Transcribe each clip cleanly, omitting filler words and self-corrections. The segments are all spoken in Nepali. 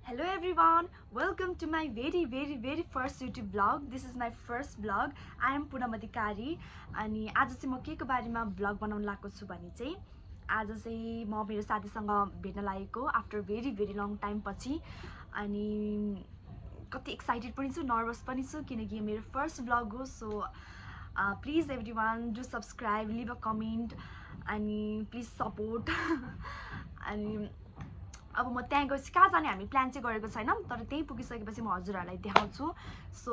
Hello everyone, welcome to my very first YouTube vlog. This is my first vlog. I am Punamati Kari अनि आज चाहिँ म के को बारेमा vlog बनाउन लागेको छु भने चाहिँ आज चाहिँ म मेरो साथीसँग भेट्न लागेको आफ्टर very long time पछि अनि कति एक्साइटेड पनि छु नर्भस पनि छु किनकि मेरो फर्स्ट vlog हो so please everyone do subscribe, leave a comment अनि please support अनि अब म त्यहाँ गएपछि कहाँ जाने हामी प्लान चाहिँ गरेको छैनौं तर त्यही पुगिसकेपछि म हजुरहरुलाई देखाउँछु सो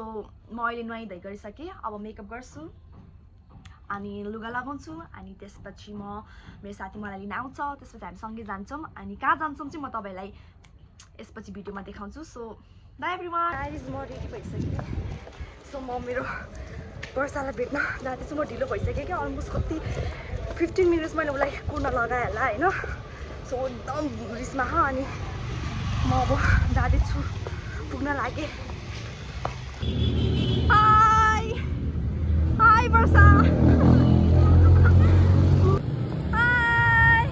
म अहिले नुहाइधुवाइ गरिसके अब मेकअप गर्छु अनि लुगा लगाउँछु अनि त्यसपछि म मेरो साथी मलाई लिन आउँछ त्यसपछि हामी सँगै जान्छौं अनि कहाँ जान्छौं चाहिँ म तपाईलाई यसपछि भिडियोमा देखाउँछु सो बाइ एभ्रीवन गाइस म रेडी भइसके सो म मेरो वर्षालाई भेट्न जाँदैछु म ढिलो भइसके के अलमोस्ट कति 15 मिनेट्स मैले उलाई कुर्न लगाए होला हैन सो एकदम रिसमा अनि म अब जाँदैछु पुग्न लागे हाय हाय वर्षा हाय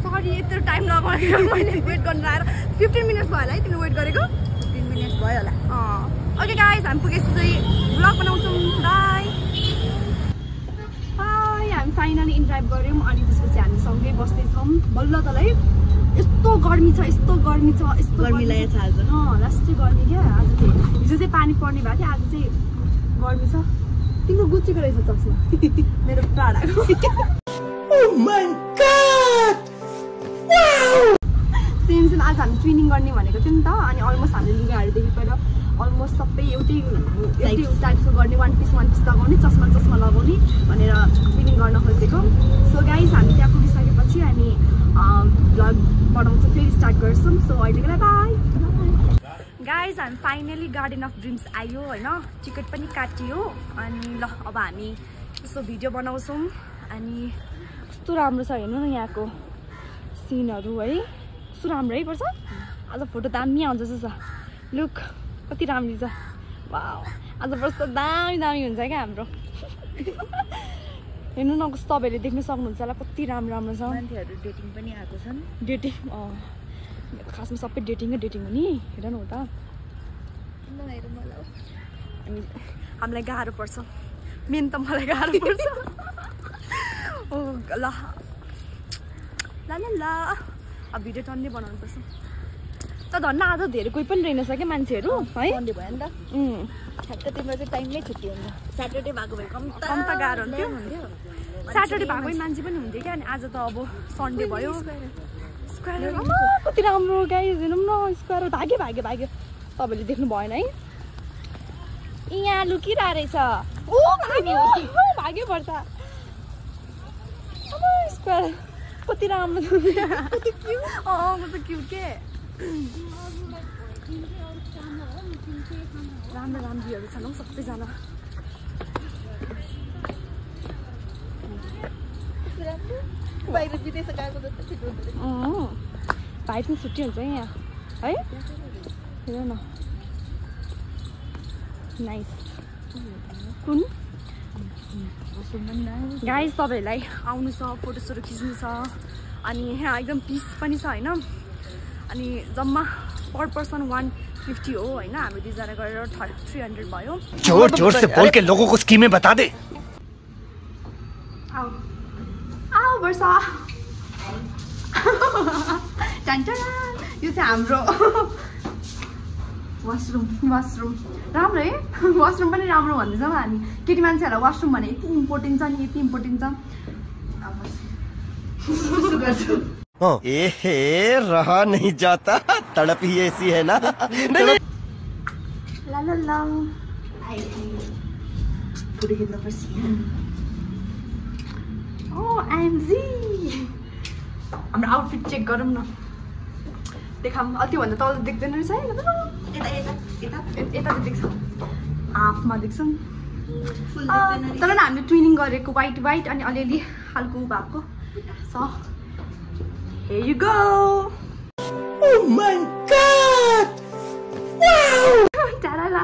सरी यत्रो टाइम लगाएर मैले वेट गर्न आएर 15 मिनेट्स भयो होला है तिमीले वेट गरेको 15 मिनेट्स भयो होला ओके गाइस हामी पुगेपछि चाहिँ भ्लग बनाउँछौँ बाइ हाय हामी फाइनली इन ड्राइभ गर्यौं अनि त्यसपछि हामी सँगै बस्दै छौं बल्ल तलै यस्तो गर्मी छ यस्तो गर्मी लागेछ आज लास्टै गर्मी के आज चाहिँ हिजो चाहिँ पानी पर्ने भएको थियो आज चाहिँ गर्मी छ तिम्रो गुच्चीको रहेछ चस्मा मेरो प्राडाको oh my god wow same आज हामी ट्विनिङ गर्ने भनेको थियौं नि त अनि अलमोस्ट हामीले लुगाहरु देखि पहिला अलमोस्ट सबै एउटै टाइपको गर्ने वान पिस लगाउने चस्मा लगाउने भनेर ट्विनिङ गर्न खोजेको सो गाइस हामी त्यहाँ पुगिसकेपछि हामी भ्लग बनाउँछौँ फेरि स्टार्ट गर्छौँ सो अहिलेको लागि बाइ गाइस हामी फाइनली गार्डन अफ ड्रिम्स आयो हैन टिकट पनि काटियो अनि ल अब हामी यसो भिडियो बनाउँछौँ अनि कस्तो राम्रो छ हेर्नु न यहाँको सिनहरु है कस्तो राम्रो है पर्छ आज फोटो दामी आउँछ जस्तो छ लुक कति राम्रो छ वाउ आज पर्छ दामी हुन्छ क्या हाम्रो हेर्नु न कस्तो तपाईहरुले देख्न सक्नुहुन्छ होला कति राम्रो छ मान्छेहरु डेटिङ पनि आएको छन् डेटिङ खासमा सबै डेटिङ हो नि हेर न उता अनि हामीलाई गाह्रो पर्छ मेन त मलाई गाह्रो पर्छ ओ ल ल अब भिडियो टन्नै बनाउनु पर्छ त धन्न आज धेरै कोही पनि रहेनछ के मान्छेहरु है सन्डे भयो नि त ठ्याक्क तिम्रो चाहिँ टाइममै छुट्टी हुन्छ सैटरडे भएको भए कम त गाह्रो हुन्थ्यो सैटरडे भएकै मान्छे पनि हुन्थ्यो के अनि आज त अब सन्डे भयो स्क्वायर कति राम्रो गाइस हेर्नु न स्क्वायर भागे तपाईले देख्नु भएन है यहाँ लुकिरा रहेछ ओ भाग्यो पर्छ स्क्वायर कति राम्रो कति क्यूट कति क्यूट के राम्रीहरु छन् सबैजना बाहिर विदेश गएको जस्तो छिटो हुन्छ भाइ पनि छुट्टी हुन्छ यहाँ है हेर न नाइस कुन गाइस तपाईहरुलाई आउनु छ फोटोसहरु खिच्नु छ अनि यहाँ एकदम पिस पनि छ हैन अनि जम्मा पर पर्सन 150 हो हैन हामी दुई जना गरेर 300 भयो जोर से बोल के लोगों को स्कीमें बता दे आओ वर्षा टन्टरा यो चाहिँ हाम्रो वाशरुम राम्रो है वाशरुम पनि राम्रो भन्दैछ हामी केटी मान्छेहरुलाई वाशरुम भने यति इम्पोर्टेन्ट छ नि यति इम्पोर्टेन्ट छ सुसु गर्छु एहे रहा नहीं जाता तड़प ही ऐसी है ना ला फोटो खिच्न पर्छ ओ एमजी हाम्रो आउटफिट चेक गरौँ न देखाम अति भन्दा तल देख्दैन रहेछ है यता चाहिँ देख्छ हाफमा देख्छौँ तर हामीले ट्विनिङ गरेको वाइट अनि अलिअलि खालको भएको छ Here you go! Oh my god! Wow! Ta-da-da!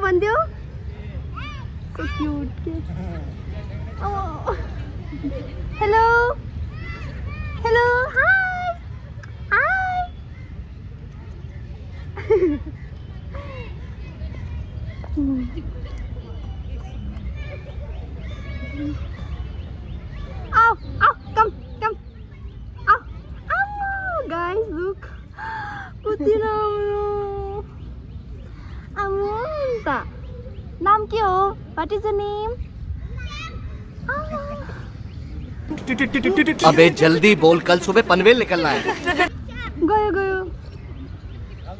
भन्दियो so cute के oh hello hello hi hi ow ow come ow ow guys look कति राम्रो आमोन्ता नाम के हो व्हाट इज द नेम अबे जल्दी बोल, कल सुबह पनवेल निकलना है। गयो गयो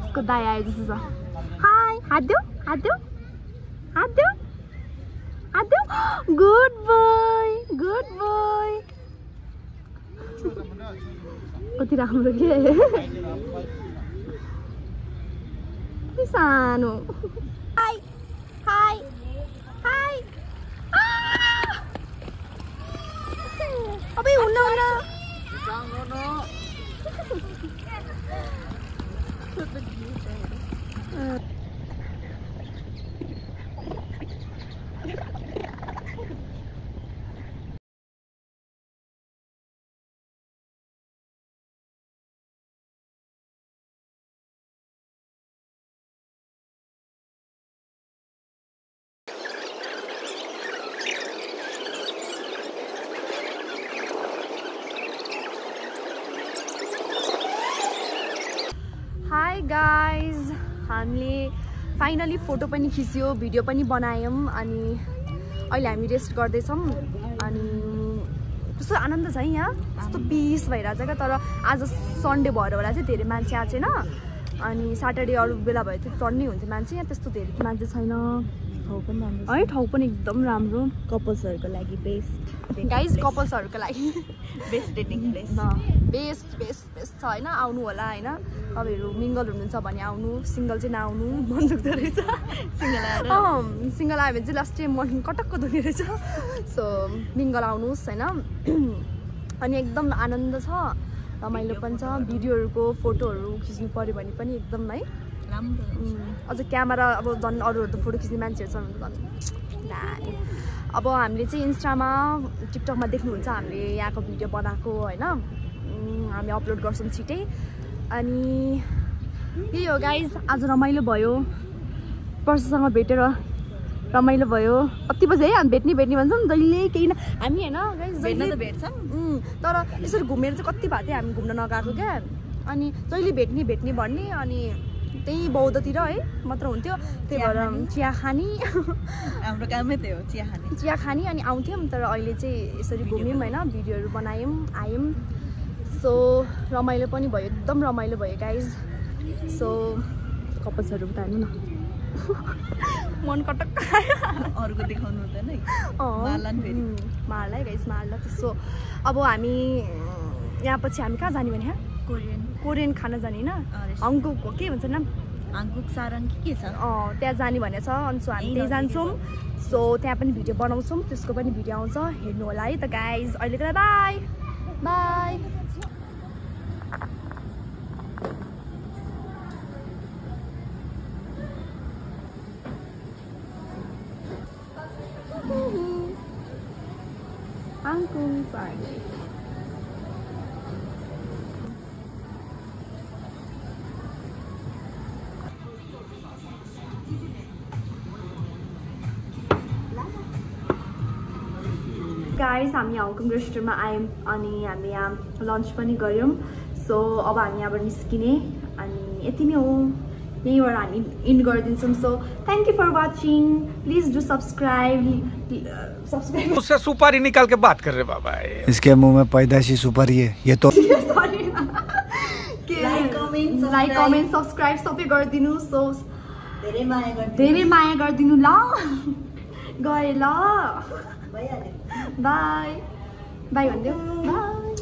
उसको दाई आयो जस्तो छ हाय हात देऊ हात देऊ हात देऊ हात देऊ गुड बोय कति राम्रो के सानो हाय हाय हाय अबे हुन्न हाई गाइज हामीले फाइनली फोटो पनि खिच्यो भिडियो पनि बनायौँ अनि अहिले हामी रेस्ट गर्दैछौँ अनि कस्तो आनन्द छ यहाँ कस्तो पिस भइरहेछ क्या तर आज सन्डे भएर होला चाहिँ धेरै मान्छे आएको छैन अनि सैटरडे अरू बेला भए चाहिँ टन्नै हुन्थ्यो मान्छे यहाँ त्यस्तो धेरै मान्छे छैन ठाउँ पनि राम्रो है ठाउँ पनि एकदम राम्रो कपल्सहरूको लागि बेस्ट गाइज कपल्सहरूको लागि best dating place best best best छ होइन आउनु होला होइन तपाईँहरू मिङ्गल हुनुहुन्छ भने आउनु सिङ्गल चाहिँ नआउनु मन दुख्दो रहेछ सिङ्गल आयो भने चाहिँ लास्ट टाइम मन कटक्क दुख्ने रहेछ सो मिङ्गल आउनुहोस् होइन अनि एकदम आनन्द छ रमाइलो पनि छ भिडियोहरूको फोटोहरू खिच्नु पऱ्यो भने पनि एकदम है राम्रो अझ क्यामेरा अब झन् अरूहरू त फोटो खिच्ने मान्छेहरू छ भने त झन् अब हामीले चाहिँ इन्स्टामा टिकटकमा देख्नुहुन्छ हामीले यहाँको भिडियो बनाएको होइन हामी अपलोड गर्छौँ छिटै अनि यही हो गाइज आज रमाइलो भयो पर्ससँग भेटेर रमाइलो भयो कति बजी है हामी भेट्ने भन्छौँ जहिले केही न हामी होइन गाइज भेट्न त भेट्छौँ तर यसरी घुमेर चाहिँ कति भएको थियो हामी घुम्न नगएको क्या अनि जहिले भेट्ने भन्ने अनि त्यही बौद्धतिर है मात्र हुन्थ्यो त्यही भएर चिया खाने हाम्रो कामै त्यही हो चिया खाने अनि आउँथ्यौँ तर अहिले चाहिँ यसरी घुम्यौँ होइन भिडियोहरू बनायौँ आयौँ सो रमाइलो पनि भयो एकदम रमाइलो भयो गाइज सो कपल्सहरू त हाल्नु न मन कटक्क अरूको देखाउनु हुँदैन है मार्ला है गाइज मार्ला त्यसो अब हामी यहाँ पछि हामी कहाँ जाने भने कोरियन खाना जाने होइन हङकङको के भन्छ नाम हाङकुक सारङ के छ त्यहाँ जाने भने छ अनि सो हामी त्यही जान्छौँ सो त्यहाँ पनि भिडियो बनाउँछौँ त्यसको पनि भिडियो आउँछ हेर्नु होला है त गाइज अहिलेको by by Hong Kong Sarang guys हामी हङकङ रेस्टुरेन्टमा आयौँ अनि हामी यहाँ लन्च पनि गऱ्यौँ सो अब हामी यहाँबाट निस्किने अनि यति नै हो यहीँबाट हामी इन्ड गरिदिन्छौँ so thank you for watching please do subscribe उससे सुपारी निकाल के बात कर रहे बाबा इसके मुंह में पैदाशी सुपारी है ये तो सरी लाइक कमेन्ट सब्सक्राइब सबै गरिदिनु सो धेरै माया गरिदिनु ल गए ल बाई बाई भनिदेऊ बाई